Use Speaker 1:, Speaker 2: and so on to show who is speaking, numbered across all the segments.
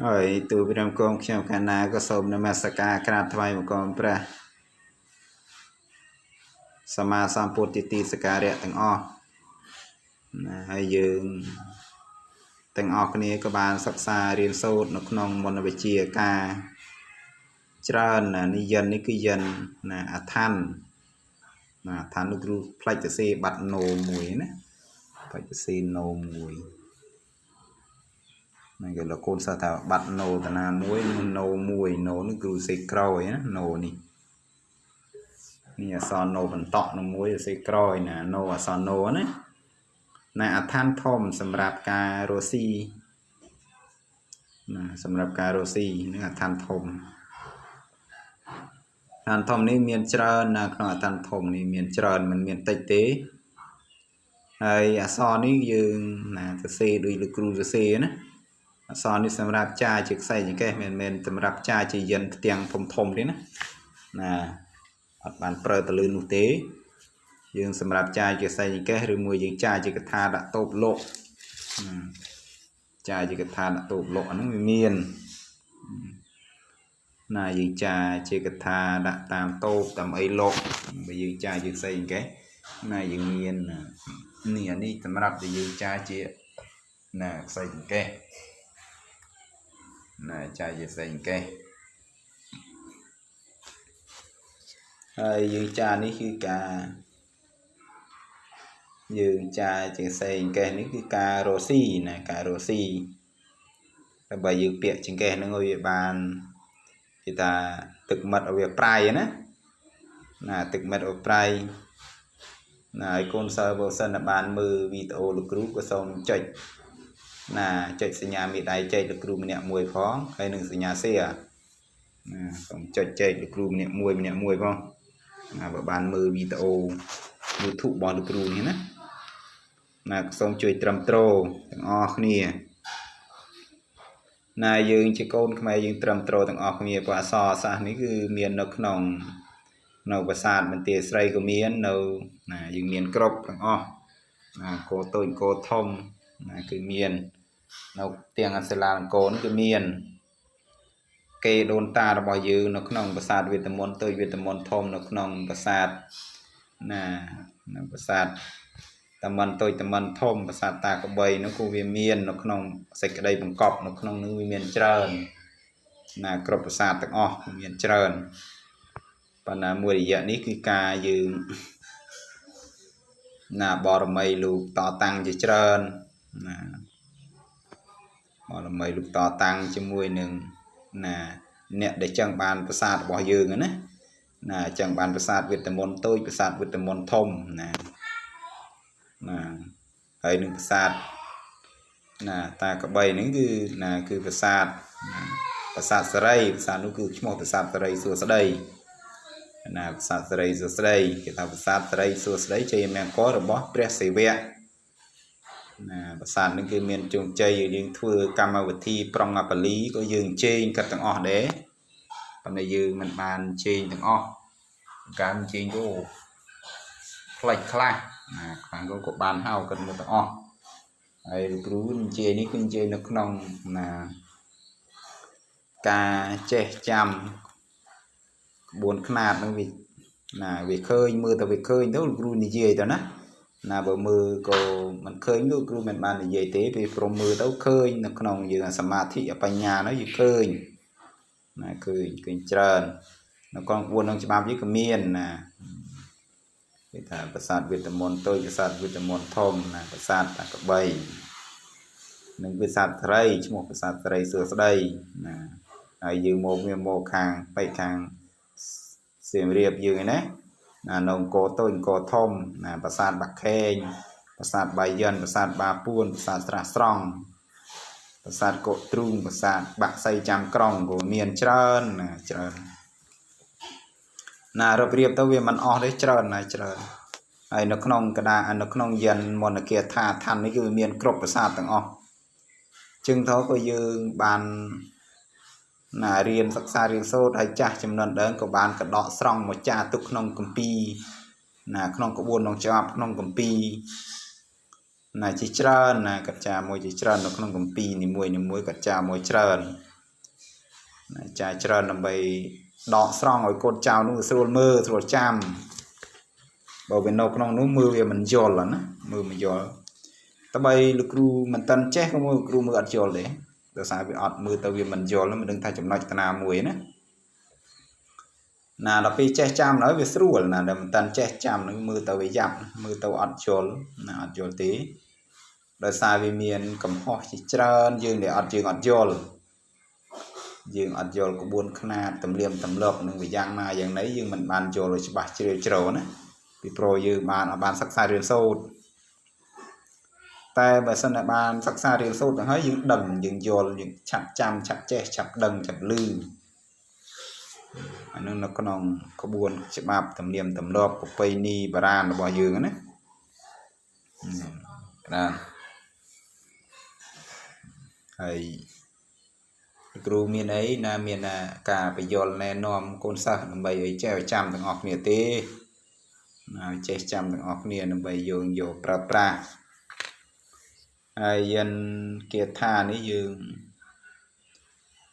Speaker 1: ហើយទូព្រះគមខ្ញុំកណ្ណាក៏សូមនមស្ការក្រាបថ្វាយបង្គំព្រះសម្មាសម្ពុទ្ធជាទីសក្ការៈទាំងអស់ណាហើយយើងទាំងអស់គ្នាក៏បានសិក្សារៀនសូត្រនៅក្នុងមន្តវិជ្ជាការច្រើនណានេះយិននេះគឺយិនណាអឋានណាអឋាននោះគ្រូផ្លេចទៅសេបាត់ណូមួយណាផ្លេចទៅសេណូមួយហ្នឹងគេលោកកូនសិស្សថាបាត់ណូតាណាមួយណូមួយណូនេះគ្រូសេក្រោយណាណូនេះនេះអក្សរណូបន្តក់នឹងមួយសេក្រោយណាណូអក្សរណូណាណាអឋានធំសម្រាប់ការរស់ស៊ីណាសម្រាប់ការរស់ស៊ីនឹងអឋានធំអឋានធំនេះមានច្រើនណាក្នុងអឋានធំនេះមានច្រើនមិនមានតិចទេហើយអក្សរនេះយើងណាសរសេរដូចលោកគ្រូសរសេរណាអក្សរនេះសម្រាប់ចាជាខ្សែចង្កេះមិនមែនសម្រាប់ចាជាយិនផ្ទាំងធំធំទេណាណាអត់បានប្រើទៅលើនោះទេយើងសម្រាប់ចាជាខ្សែចង្កេះឬមួយយើងចាជាកថាដាក់តូបលក់ចាជាកថាដាក់តូបលក់អាហ្នឹងវាមានណាយើងចាជាកថាដាក់តាមតូបតាមអីលក់បើយើងចាជាខ្សែចង្កេះណាយើងមាននេះអានេះសម្រាប់តែយើងចាជាណាខ្សែចង្កេះណាចាជាខ្សែចង្កេះហើយយើងចានេះគឺការយើងចាជាខ្សែចង្កេះនេះគឺការរស់ស៊ីណាការរស់ស៊ីដើម្បីយើងពាក់ចង្កេះហ្នឹងឲ្យវាបានគេថាទឹកមិត្តឲ្យវាប្រៃណាណាទឹកមិត្តឲ្យប្រៃណាហើយកូនសិស្សបើសិនតែបានមើលវីដេអូលោកគ្រូក៏សូមចុចណាចុចសញ្ញាមេដៃចែកលោកគ្រូម្នាក់មួយផងហើយនឹងសញ្ញា share ណាសូមចុចចែកលោកគ្រូម្នាក់មួយម្នាក់មួយផងណាបើបានមើលវីដេអូ YouTube របស់លោកគ្រូនេះណាណាសូមជួយត្រឹមត្រូវទាំងអស់គ្នាណាយើងជាកូនខ្មែរយើងត្រឹមត្រូវទាំងអស់គ្នាព្រោះអក្សរសាស្ត្រនេះគឺមាននៅក្នុងនៅប្រាសាទបន្ទាយស្រីក៏មាននៅណាយើងមានគ្រប់ទាំងអស់ណាកោតូចកោធំណាគឺមាននៅទាំងសិលាអង្គរគឺមានគេដូនតារបស់យើងនៅក្នុងប្រាសាទវេទមន្តតូចវេទមន្តធំនៅក្នុងប្រាសាទណានៅប្រាសាទតមិនតូចតមិនធំប្រាសាទតាក្បីនោះក៏វាមាននៅក្នុងសេចក្តីបង្កប់នៅក្នុងនោះវាមានច្រើនណាគ្រប់ប្រាសាទទាំងអស់មានច្រើនប៉ុន្តែមួយរយៈនេះគឺការយើងណាបរមីលោកតតាំងជាច្រើនណាបរមីលោកតតាំងជាមួយនឹងណាអ្នកដែលចឹងបានប្រាសាទរបស់យើងណាណាចឹងបានប្រាសាទវេទមន្តតូចប្រាសាទវេទមន្តធំណាណាហើយនឹងប្រាសាទណាតាក្បីហ្នឹងគឺណាគឺប្រាសាទប្រាសាទសរីប្រាសាទនោះគឺឈ្មោះប្រាសាទសរីសួស្តីណាប្រាសាទសរីសួស្តីគេថាប្រាសាទសរីសួស្តីជ័យមង្គលរបស់ព្រះសិវៈណាប្រាសាទហ្នឹងគឺមានជោគជ័យយើងធ្វើកម្មវិធីប្រងអបលីក៏យើងជេងកាត់ទាំងអស់ដែរប៉ុន្តែយើងមិនបានជេងទាំងអស់ការជេងក៏ផ្លេចខ្លះណាខ្លះក៏បានហៅកាត់មកទាំងអស់ហើយលោកគ្រូនិយាយនេះគឺនិយាយនៅក្នុងណាការចេះចាំក្បួនខ្នាតហ្នឹងវាណាវាឃើញមើលទៅវាឃើញទៅលោកគ្រូនិយាយទៅណាណាបើមើលក៏មិនឃើញលោកគ្រូមិនបាននិយាយទេពេលព្រមមើលទៅឃើញនៅក្នុងយើងសមាធិបញ្ញានោះយើងឃើញណាឃើញឃើញច្រើននៅក្នុងក្បួនក្នុងច្បាប់នេះក៏មានណាគេថាប្រាសាទវេទមន្តតូចប្រាសាទវេទមន្តធំណាប្រាសាទតាក្បីនិងប្រាសាទត្រីឈ្មោះប្រាសាទត្រីសួស្តីណាហើយយើងមកវាមកខាងបែកខាងសៀមរាបយើងឯណាណានៅអង្គរតូចអង្គរធំណាប្រាសាទបាខេងប្រាសាទបាយិនប្រាសាទបាពួនប្រាសាទស្រះស្រង់ប្រាសាទកុទ្រូងប្រាសាទបាក់សីចាំក្រុងក៏មានច្រើនណាច្រើនណារៀបរៀបទៅវាមិនអស់ទេច្រើនណាច្រើនហើយនៅក្នុងកដានៅក្នុងយិនមន្តគាថាឋាននេះគឺវាមានគ្រប់ប្រាសាទទាំងអស់ជាងទៅក៏យើងបានណារៀនសិក្សារៀនសូត្រហើយចាស់ចំនួនដើមក៏បានកដកស្រង់មកចាទុកក្នុងគម្ពីរណាក្នុងក្បួនក្នុងច្បាប់ក្នុងគម្ពីរ ណាជាច្រើនណាកចាមួយជាច្រើននៅក្នុងកម្ពីនីមួយនីមួយកចាមួយច្រើនណាចាច្រើនដើម្បីដកស្រង់ឲ្យកូនចៅនោះស្រួលមើលស្រួលចាំបើវានៅក្នុងនោះមើលវាមិនយល់ណាមើលមិនយល់តបីលោកគ្រូមិនតាន់ចេះក៏មើលគ្រូមើលអត់យល់ទេដោយសារវាអត់មើលទៅវាមិនយល់មិនដឹងថាចំណុចតាណាមួយណាណាដល់ពេលចេះចាំហើយវាស្រួលណាដែលមិនតាន់ចេះចាំនឹងមើលទៅវាយ៉ាប់មើលទៅអត់យល់ណាអត់យល់ទេដោយសារវាមានកំហុសជាច្រើនយើងដែលអត់យើងអត់យល់យើងអត់យល់ក្បួនខ្នាតទំលៀមទម្លាប់នឹងវាយ៉ាងណាយ៉ាងណីយើងមិនបានយល់ឲ្យច្បាស់ជ្រាលជ្រៅណាពីព្រោះយើងបានអត់បានសិក្សារៀនសូត្រតែបើសិនតែបានសិក្សារៀនសូត្រទៅហើយយើងដឹងយើងយល់យើងឆាប់ចាំឆាប់ចេះឆាប់ដឹងឆាប់ឮអានឹងនៅក្នុងក្បួនច្បាប់ទំនៀមទម្លាប់ប្រពៃណីបុរាណរបស់យើងណាបាទហើយគ្រូមានអីណាមានការបញ្យល់ណែនាំកូនសិស្សដើម្បីឲ្យចេះឲ្យចាំទាំងអស់គ្នាទេណាឲ្យចេះចាំទាំងអស់គ្នាដើម្បីយើងយកប្រើប្រាស់ហើយយិនគាថានេះយើង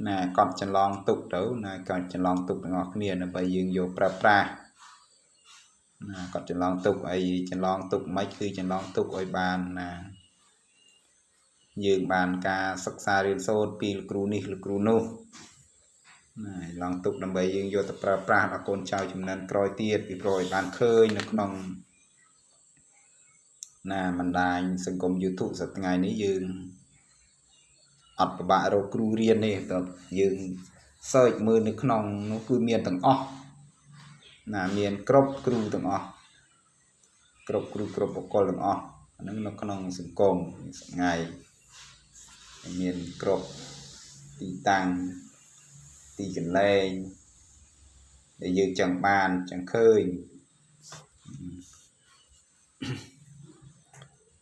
Speaker 1: ណាកត់ច្រឡងទុកទៅណាកត់ច្រឡងទុកទាំងអស់គ្នាដើម្បីយើងយកប្រើប្រាស់ណាកត់ច្រឡងទុកអីច្រឡងទុកមិនគឺច្រឡងទុកឲ្យបានណាយើងបានការសិក្សារៀនសូត្រពីលោកគ្រូនេះលោកគ្រូនោះណាឡងទុកដើម្បីយើងយកទៅប្រើប្រាស់ដល់កូនចៅចំនួនក្រោយទៀតពីព្រោះឲ្យបានឃើញនៅក្នុងណាបណ្ដាញសង្គម YouTube សប្តាហ៍នេះយើងអត់ពិបាករកគ្រូរៀនទេតើយើង search មើលនៅក្នុងនោះគឺមានទាំងអស់ណាមានគ្រប់គ្រូទាំងអស់គ្រប់គ្រូគ្រប់បុគ្គលទាំងអស់អាហ្នឹងនៅក្នុងសង្គមថ្ងៃមានគ្រប់ទីតាំងទីកន្លែងដែលយើងចង់បានចង់ឃើញ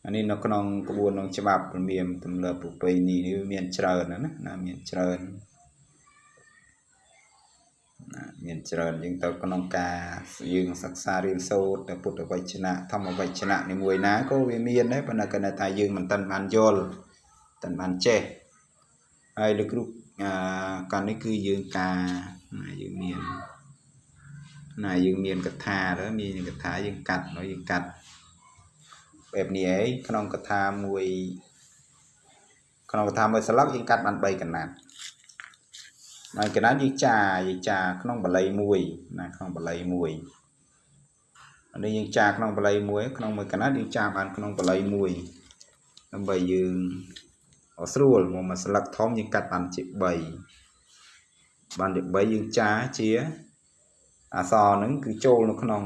Speaker 1: អានេះនៅក្នុងក្បួនក្នុងច្បាប់ពមៀមទម្លាប់ប្រពៃណីនេះវាមានច្រើនណាណាមានច្រើនណាមានច្រើនយើងទៅក្នុងការយើងសិក្សារៀនសូត្រទៅពុទ្ធវចនៈធម្មវចនៈនីមួយណាក៏វាមានដែរប៉ុន្តែគណៈថាយើងមិនតាន់បានយល់តាន់បានចេះហើយលោកគ្រូកាលនេះគឺយើងការណាយើងមានណាយើងមានកថាទៅមានកថាយើងកាត់ហើយយើងកាត់បែបនេះឯងក្នុងកថាមួយក្នុងកថាមួយស្លឹកយើងកាត់បាន3កណាត់ហើយកណាត់យើងចាក្នុងបល័យមួយណាក្នុងបល័យមួយអានេះយើងចាក្នុងបល័យមួយក្នុងមួយកណាត់យើងចាបានក្នុងបល័យមួយដើម្បីយើងស្រួលមកមួយស្លឹកធំយើងកាត់បានជា3បានជា3យើងចាជាអក្សរហ្នឹងគឺចូលនៅក្នុង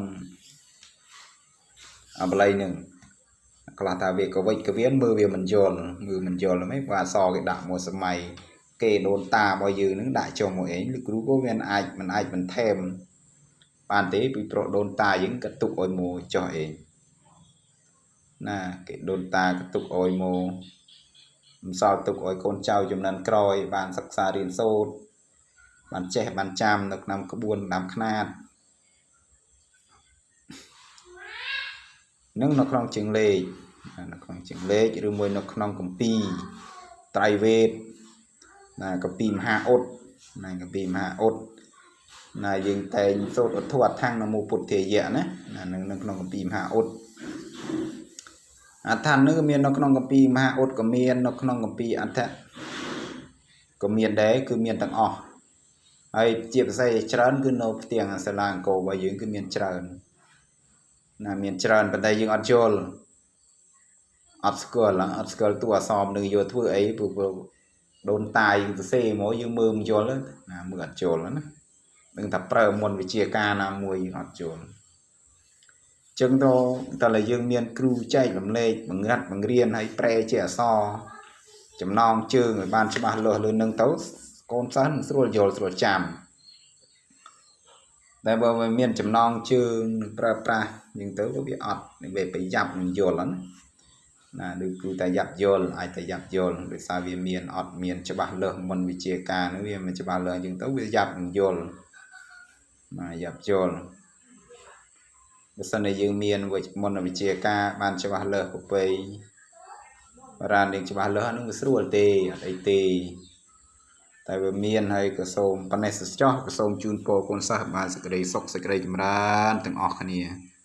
Speaker 1: អាបល័យហ្នឹងខ្លះថាវាកវិចកវៀនមើលវាមិនយល់មើលមិនយល់ហ្មងបើអក្សរគេដាក់មួយសម័យគេដូនតារបស់យើងហ្នឹងដាក់ចុះមកឯងលោកគ្រូក៏វាអាចមិនអាចបន្ថែមបានទេពីព្រោះដូនតាយើងក៏ទុកឲ្យមកចុះឯងណាគេដូនតាក៏ទុកឲ្យមកមិនសល់ទុកឲ្យកូនចៅចំនួនក្រោយបានសិក្សារៀនសូត្របានចេះបានចាំនៅក្នុងក្បួនតាមខ្នាតនឹងនៅក្នុងជើងលេខនៅក្នុងជើងលេខឬមួយនៅក្នុងគម្ពីរត្រៃវេទណាគម្ពីរមហាឧត្តណាគម្ពីរមហាឧត្តណាយើងតែងសូត្រឧទ្ធអដ្ឋੰនមោពុទ្ធាយៈណាណានៅក្នុងគម្ពីរមហាឧត្តអដ្ឋនឹងក៏មាននៅក្នុងគម្ពីរមហាឧត្តក៏មាននៅក្នុងគម្ពីរអដ្ឋក៏មានដែរគឺមានទាំងអស់ហើយជាពិសេសច្រើនគឺនៅផ្ទាំងសាលាអង្គររបស់យើងគឺមានច្រើនណាមានច្រើនប៉ុន្តែយើងអត់យល់អត់ស្គាល់អត់ស្គាល់តួអក្សរនឹងយកធ្វើអីព្រោះដូនតាយើងសរសេរមកយើងមើលមិនយល់ណាមើលអត់យល់ណានឹងថាប្រើមុនវិជាការណាមួយយើងអត់យល់ចឹងទៅតើតែយើងមានគ្រូចែករំលែកបង្ហាត់បង្រៀនហើយប្រែជាអក្សរចំណងជើងឲ្យបានច្បាស់លាស់លើនឹងទៅកូនសិស្សនឹងស្រួលយល់ស្រួលចាំតែបើមិនមានចំណងជើងនឹងប្រើប្រាស់យើងទៅវាអត់វាប្រយ៉ាប់នឹងយល់ណាណាដូចគ្រូតែយ៉ាប់យល់អាចតែយ៉ាប់យល់ដោយសារវាមានអត់មានច្បាស់លាស់មុនវិជាការហ្នឹងវាមិនច្បាស់លាស់យើងទៅវាយ៉ាប់នឹងយល់ណាយ៉ាប់យល់បើសិនជាយើងមានមុនវិជាការបានច្បាស់លាស់ប្រពៃ រានរៀងច្បាស់លាស់អានោះវាស្រួលទេអត់អីទេតែវាមានហើយក៏សូមប៉ុណ្ណេះសចោះក៏សូមជូនពរកូនសិស្សបានសេចក្តីសុខសេចក្តីចម្រើនទាំងអស់គ្នា។